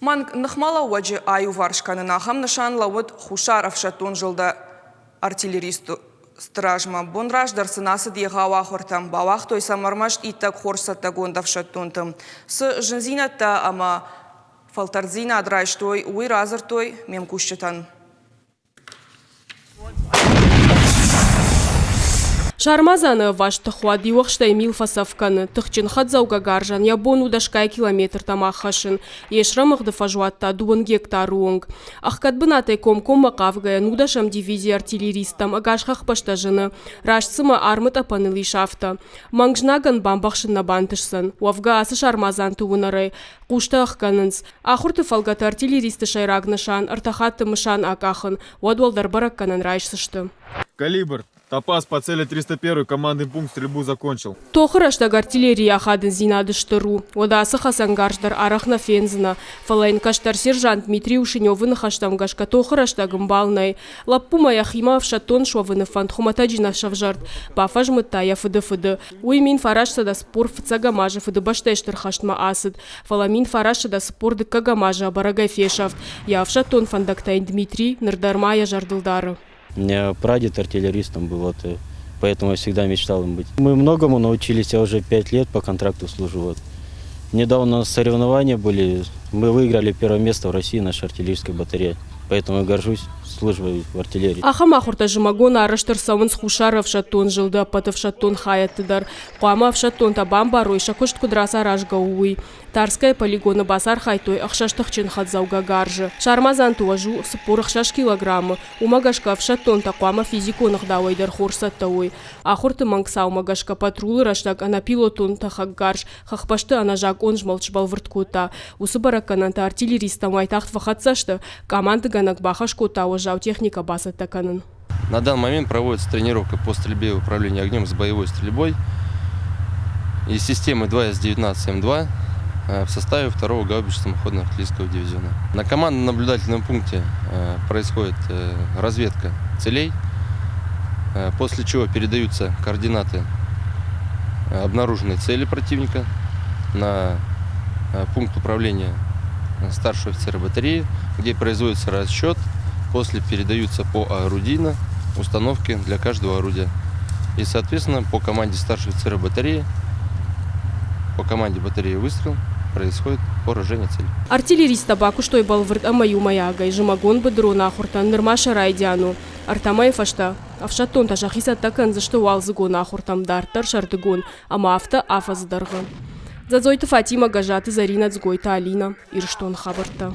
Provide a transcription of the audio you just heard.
Мӕнг ныхмӕлӕууӕджы аиуварс кӕнын ахӕм нысан лӕууыд Хуссар ӕфсӕддон зылды артиллеристты размӕ. Бон раздӕр сын ацыд егъау ахуыртӕм, бауагътой сӕм ӕрмӕст иттӕг хорз цӕттӕгонд ӕфсӕддонты. Цы зындзинӕдтӕ ӕмӕ фӕлтӕрддзинад райстой, уый радзырдтой ме мкусджытӕн. Сармадзаны ӕваст тыхуад иу ӕхстӕй мил фӕцӕф кӕны. Тыхджын хӕддзӕугӕ гарзӕн йӕ бон у дӕсгай километртӕм аххӕссын. Йе срӕмыгъды фӕзуат та дыууын гектары онг. Ӕхгӕд бынатӕй комкоммӕ хъавгӕйӕ нудӕсӕм дивизийы артиллеристтӕм ӕгас хӕхбӕстӕ зыны. Раст цыма армы тъӕпӕныл ис, афтӕ. Мӕнг знагӕн бамбӕхсын нӕ бантысдзӕн. Уӕвгӕ ацы сармадзанты уынӕрӕй хъустӕ ӕхгӕнынц. Ахуырты фӕлгӕты артиллеристы сӕйраг нысан ӕртӕ хатты мысан акъахын, уӕд уӕлдӕр бӕрӕггӕнӕн райсдзысты. Калибр. Топаз по цели 301 командный пункт стрельбу закончил. Тохы рӕстӕг артиллерийы ахадындзинад стыр у. Уӕдӕ ацы хӕцӕнгарз дӕр арӕх нӕ фендзынӕ. Фӕлӕ йын кӕстӕр сержант Дмитрий Ушиневы ныхӕстӕм гӕсгӕ тохы рӕстӕг ӕмбал нӕй. Лӕппумӕ йӕхимӕ ӕфсӕддон суӕвыны фӕнд хуымӕтӕджы нӕ сӕвзӕрд, бафӕзмыдта йӕ фыды фыды. Уый 1940 фыццӕгӕм азы Фыдыбӕстӕйы Стыр хӕстмӕ ацыд, фӕлӕ 1942 азы ӕбӕрӕгӕй фесӕфт. Йӕ ӕфсӕддон фӕндӕгтӕ йын Дмитрий ныр дӕр ма йӕ зӕрдыл дары. У меня прадед артиллеристом был, вот, поэтому я всегда мечтал им быть. Мы многому научились, я уже 5 лет по контракту служу. Вот. Недавно у нас соревнования были, мы выиграли первое место в России, наша артиллерийская батарея. Поэтому я горжусь службой в артиллерии. Ахӕм ахуыртӕ зымӕгон арӕзт ӕрцӕуынц Хуссары ӕфсӕддон зылды ӕппӕт ӕфсӕддон хайӕдты дӕр. Хъуамӕ ӕфсӕддонтӕ бамбарой, сӕ куыст куыд рацаразгӕ у, уый. Тарскӕйы полигоны бацархайдтой ӕхсӕз тыхджын хӕддзӕугӕ гарзы. Сармадзанты уӕз у 46 килограммы, уымӕ гӕсгӕ ӕфсӕддонтӕ хъуамӕ физикон ӕгъдауӕй дӕр хорз цӕттӕ уой. Ахуырты мӕнг цаумӕ гӕсгӕ патрулы рӕстӕг ӕнӕпилотон тӕхӕг гарз хӕхбӕсты ӕнӕзакъон змӕлд сбӕлвырд кодта. Уыцы бӕрӕггӕнӕнтӕ артиллеристтӕм уайтагъд фӕхӕццӕ сты, къамандыгӕнӕг бахӕс кодта уӕззау техникӕ бацӕттӕ кӕнын. На данный момент проводится тренировка по стрельбе и управлению огнем с боевой стрельбой из системы 2С-19М2 в составе 2-го гаубично-самоходно-артиллерийского дивизиона. На командно-наблюдательном пункте происходит разведка целей, после чего передаются координаты обнаруженной цели противника на пункт управления старшего офицера батареи, где производится расчет. После передаются поорудийно установки для каждого орудия. И, соответственно, по команде старшего офицера батареи, по команде батареи выстрел происходит поражение цели. Артиллеристтӕ бакуыстой бӕлвырд ӕмӕ иумӕйагӕй зымӕгон быдырон ахуыртӕн нырма сӕ райдиан у. Ӕртӕ мӕйы фӕстӕ ӕфсӕддонтӕ сӕхи цӕттӕ кӕндзысты уалдзыгон ахуыртӕм, дарддӕр сӕрдыгон ӕмӕ афтӕ афӕдзы дӕргъы. Дзӕдзойты Фатимӕ, Гӕззаты Зӕринӕ, Дзгойты Алинӕ, Ирыстоны хабӕрттӕ.